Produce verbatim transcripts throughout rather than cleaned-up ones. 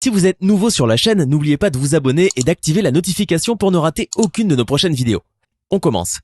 Si vous êtes nouveau sur la chaîne, n'oubliez pas de vous abonner et d'activer la notification pour ne rater aucune de nos prochaines vidéos. On commence.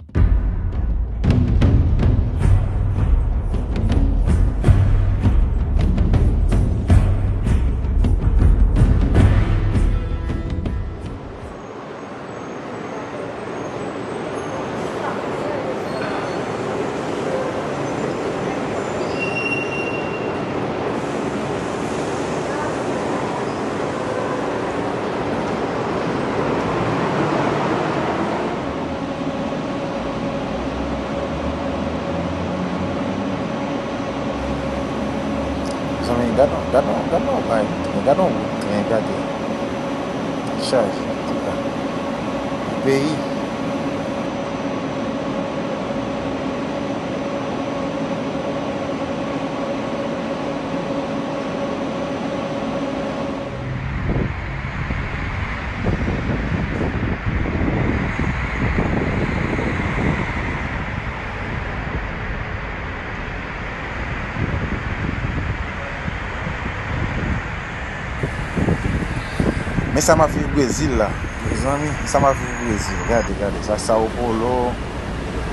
Zanmi, gad yon, gad yon, gad yon bagay, gad yon wout tren, gade. Chaje, antouka. Peyi. Men sa m ap viv Brezil la, mezanmi, men sa m ap viv Brezil. Gade, gade, sa Sao Paulo,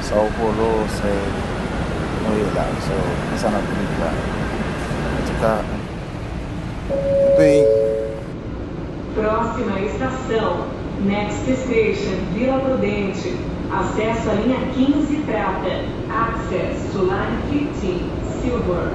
Sao Paulo, se nou ye la. So, men sa n ap viv la. Antouka, yon peyi. Próxima estação, next station, Vila Prudente. Acesso à linha quinze prata. Access to line fifteen silver.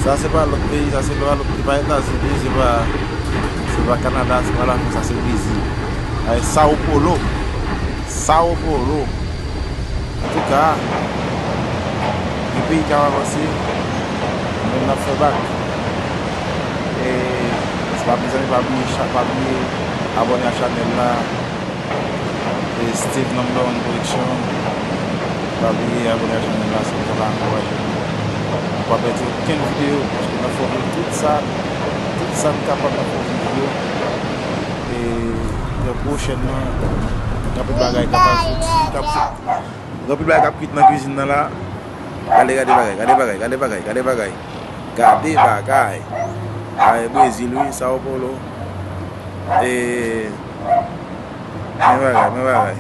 Sa se pa lòt peyi, sa se pa lòt, se pa Etazini, se pa, se pa Kanada, se pa Lafrans, sa se Brezil. Ay, Sao Paulo. Sao Paulo. Antouka, yon peyi k ap avanse, nou menm n ap fè bak. E, se pa, mezanmi, pa bliye, cha-, pa bliye abòne a chanèl la. E Steve Number One Production. Pa bliye abòne a chanèl la, se konsa w ka ankouraje nou. Ou pa pèdi okenn videyo, paske n ap fè w viv tout sa, tout sa n kapab n ap fè w viv yo. E, trè pwochènman, gen anpil bagay k ap soti, k ap soti. Gen anpil bagay k ap kwit nan kwizin nan la. Gade, gade bagay, gade bagay, gade bagay, gade bagay. Gade bagay. Ay, Brezil, wi, Sao Paulo. E, men bagay, men bagay.